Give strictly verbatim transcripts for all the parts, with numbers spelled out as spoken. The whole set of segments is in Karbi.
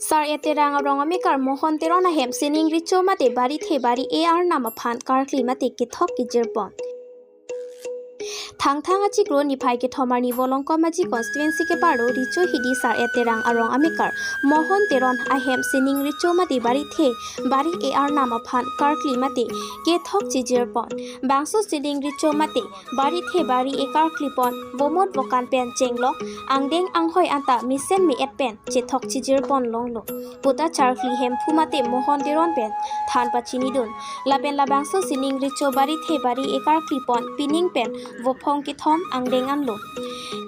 Sar-et Terang arong amekar Mohon Teron ahem sining recho mate barithe bari-e arnam aphan karkli mate kethok kejirpon. Thangthang achiklo niphai kethom arni Volongkom Aji constituency keparo Richo Hidi Sar-et Terang arong amekar Mohon Teron ahem sining recho mate barithe bari-e arnam aphan karkli mate kethok chejirpon. Bangso sining recho mate barithe bari-e karklipon, vomot vokan pen chenglok, angdeng anghoi anta mesen me-et pen chethok chejirpon longlo puta Charkli Hemphu mate Mohon Teron pen than pachinidun. Lapen labangso sining recho barithe bari-e karklipon pining pen vophong kethom angdeng anlo.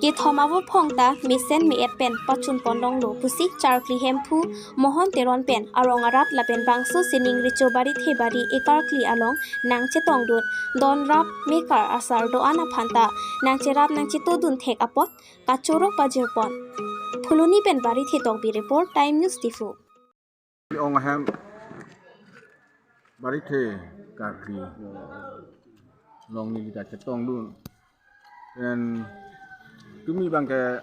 Kethom avophong ta mesen me-et pen pachunpon longlo pusi Charkli Hemphu Mohon Teron pen arong arat lapen bangso sining recho barithe bari-e karkli along nangchetongdun. Donrap mekar asar do-an aphan ta nangcherap nangchetodun thek apot kachoro pajirpon. Phuloni pen Barithe Tokbi report, Time News Diphu. Ong ahem barithe karkli along neli ta chetongdun. Pen tumi abangke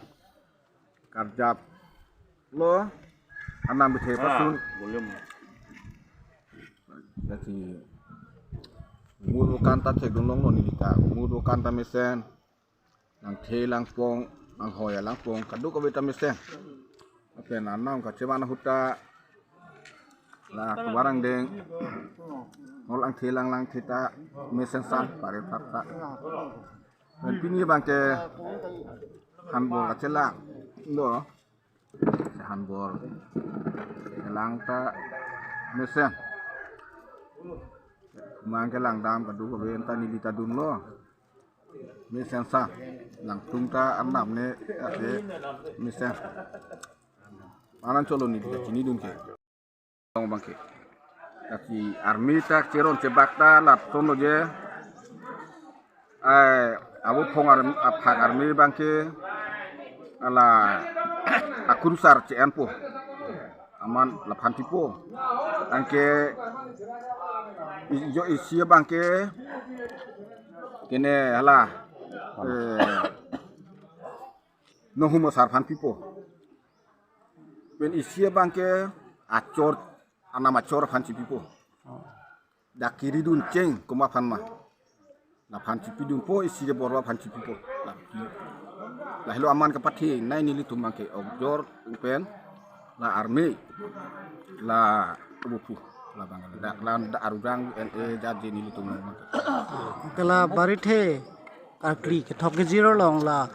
karjaplo, anam bithe pasun. Volume. Jadi mur bukan ta thekdun longlo neli ta, mur bukan ta mesen. Langthe langpong, langhoi langpong, kadokave ta mesen. Lapen anam kachevan ahut ta la kebarang deng. Ngol angthe lang langthe ta mesen san, pare thap ta. Pen pini abangke hanbor kachelang do. Hanbor chelang ta mesen. Kumang kelang dam kadokave anta neli ta dunlo. Mesen sa. Langtum ta arnam ne ate mesen. Anan cholo neli ta chinidun ke. Tong abangke. Kasi army ta cheron chebak ta lason lo je. Ai, avophong arm-, aphak army abangke hala akurusar che-enpo. Aman laphan pipo. Anke i-, jo isi abangke kene hala, eh, nohum asar aphan pipo. Pen isi abangke achor, anam achor aphan chipipo. Dak kiridun cheng komat aphan ma. Laphan chipidunpo, isi ke bor aphan chipipo. Lahelo aman kapathenei nelitum abangke okjor pen la army la kebupu labang dak lan dak arudang N A jaje nelitum abangke. Kala barithe karkli kethok kejir along la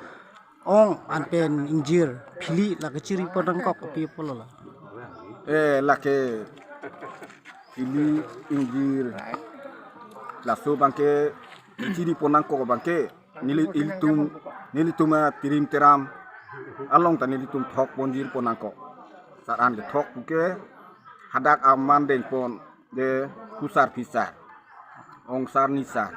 ong an pen ingjir phili la kechiripon nangkok kopi pulo la. Eh, lake phili ingjir laso abangke chiripon nangkok abangke neli ilitum nelitum, eh, tirim teram along ta nelitum thokpon jirpon nangkok. Sar-an kethok puke hadak aman dengpon de kusar phisar. Ongsar nisar.